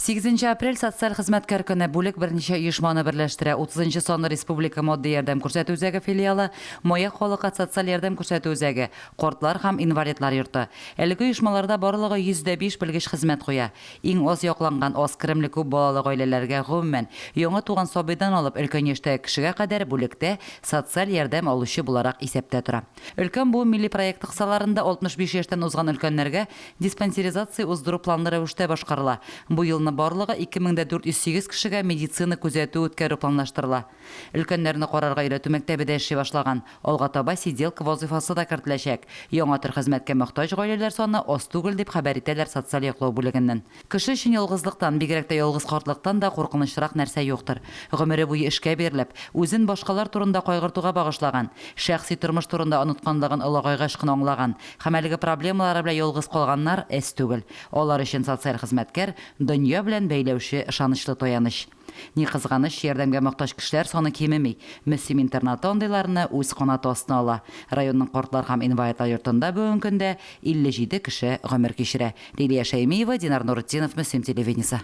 Сигезенче апрель социаль хезмәткәр көне. Бүлек берничә оешманы берләштерә. Утызынчы санлы республика матди ярдәм күрсәтү үзәге филиалы, Маяк халыкка социаль ярдәм күрсәтү үзәге, картлар һәм инвалидлар йорты. Әлеге оешмаларда барлыгы 105 белгеч хезмәт куя. Иң аз якланган, аз керемле күп балалы гаиләләргә, гомумән, яңа туган сабыйдан алып өлкән яшьтәге кешегә кадәр бүлектә социаль ярдәм алучы буларак исәптә тора. Өлкән буын милли проекты кысаларында 65 яшьтән узган өлкәннәргә Диспансеризация уздыру планлы рәвештә башкарыла. Бу елны барлыгы 2408 кешегә медицина күзәтүе үткәрү планлаштырыла. Өлкәннәрне карарга өйрәтү мәктәбе дә эшли башлаган. Алга таба сиделка вазыйфасы да кертеләчәк. Яңа төр хезмәткә мохтаҗ гаиләләр саны аз түгел, дип хәбәр итәләр социаль яклау бүлегеннән. Кеше өчен ялгызлыктан, бигрәк тә ялгыз картлыктан да куркынычрак нәрсә юктыр. Гомере буе эшкә бирелеп, үзен башкалар турында кайгыртуга багышлаган, шәхси тормыш турында онытканлыгын олыгайгач кына аңлаган һәм әлеге проблемалары белән ялгыз калганнар әз түгел. Алар өчен социаль хезмәткәр, дөнья белән бәйләүче ышанычлы таяныч. Ни кызганыч, ярдәмгә мохтаҗ кешеләр саны кимеми. Мөслим интернаты андыйларны үз канаты астына ала. Районның картлар һәм инвалидлар йортында бүгенге көндә 57 кеше гомер кичерә. Лилия Шәймиева, Динар Нуретдинов, Мөслим телевидениесе.